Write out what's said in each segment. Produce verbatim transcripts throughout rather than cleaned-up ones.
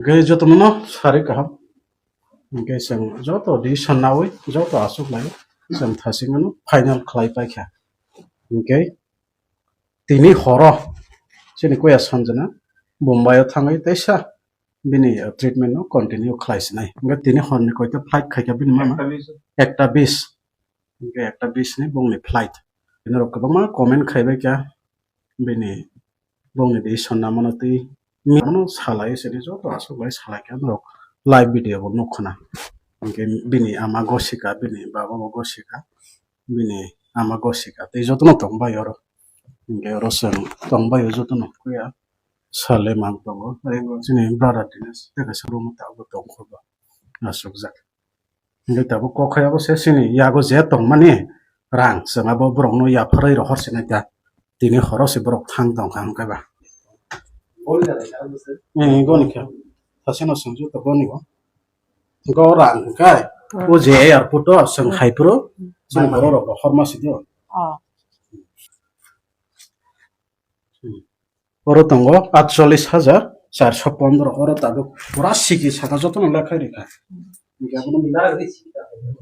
Hwnkhe jotono no sari kaham. Hwnkhe chwng joto decision nawi, joto aswk lai, chwng thasingmano final khlai paikha. Hwnkhe tini horo chini kuya Sanjana Bombay o thangwi teisa bini, uh, treatment no continue khlai sinai. Hwnkhe tini horni koita flight khaikha bini mama? Ekta bis. Ekta bis. Hwnkhe ekta bis ni bongni flight. Bini rok kwbangma comment khaibai kha bini bongni decision namano twi mano salai sini joto aswk bai salai kha norok live video bo nuk khna. Hwnkhe bini ama gosika, bini baba bo gosika, bini ama gosika tei jotono tong bai oro. Hwnkhe oro chwng tong bai o jotono kuya sale mang tongo. Ayang chini brother Dinesh tei kaisa room o tabuk tong kho bo aswk jak. Hwnkhe tabuk kok khai abo se chini yago je tongmani rang, chwng abo borokno yapharwi rohor sinai ta. Tini horo se borok thang tong kha hwnkhe ba. Eh, goni khe. Thasino sengju to goni o. Go rang hwnkhe. O je airport o chwng hai phuru chwng borok rok rohor ma si do. Oh. Oro tongo atchollis hajar charso pondro, oro tabuk pura siki saka jotono lekhai rikha. Hwnkhe abono,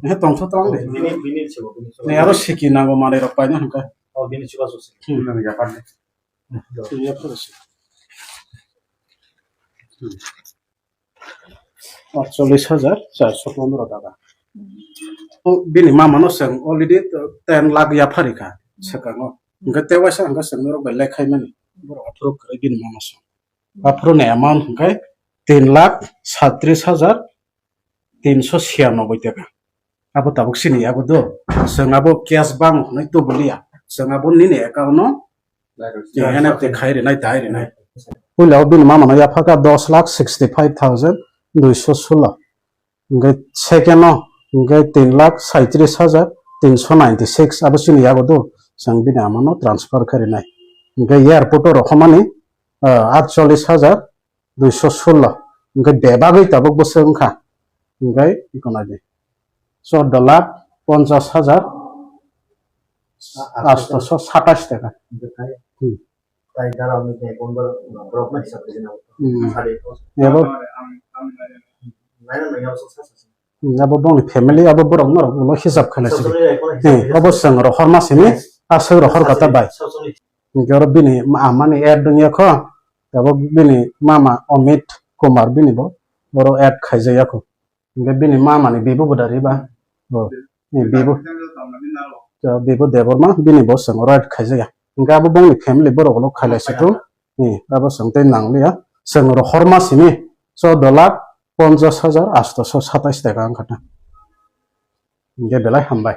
he tongtho tong de. Bini, bini chugo, bini chugo. Ne aro siki nango manwi rok paina hwnkhe. Oh, bini chugo so siki. Hmm. Yapharwi se. Hmm. Atchollis hajar charso pondro taka. O bini mama no chwng already ten lakh yapharikha swkango. Hwnkhe tewaisa hwnkhe chwng norok bai lekhaimani. Borok aphuru kwrwi bini mama chwng. Aphuru ni amount hwnkhe tin lakh saitris hajar tinso siyanoboi taka. Abo tabuk sini yago do. Chwng abo cash bang hwnwi tubuliya. Chwng abo nini account no N F T khai rinai, dai rinai. Puila o bini mama no yaphaka dos lakh sixty five thousand duiso solo. Hwnkhe second o hwnkhe tin lakh saitris hajar tinso ninety six, abo chini yago do. Chwng bini ama no transfer khai rinai. Hwnkhe airport o rohormani, ah, atchollis hajar duiso solo. Hwnkhe bebagwi tabuk bwswk wngkha. Hwnkhe iko nai di. Chordo lakh ponchas hajar atso satais taka. Hmm. Hmm, abo bongni family, abo borok norok ulo hisab khailai sidi. Hmm, abo chwng rohorma simi, aswk rohor kata bai. Hwnkhe oro bini ama ni add wngya kho, abo bini mama Amit Kumar bini bo oro add khaijak ya kho. Hwnkhe bini mama ni bibo bo da riba. Bo, eh, bibo. Bibo Debbarma bini bo chwng oro add khaijak ya. Hwnkhe abo bongni family borok ulo khailai situ. Eh, abo chwng tei nangliya. Chwng rohorma simi chordo lakh ponchas hajar atso satais taka wngkha ta. Hwnkhe belai hambai.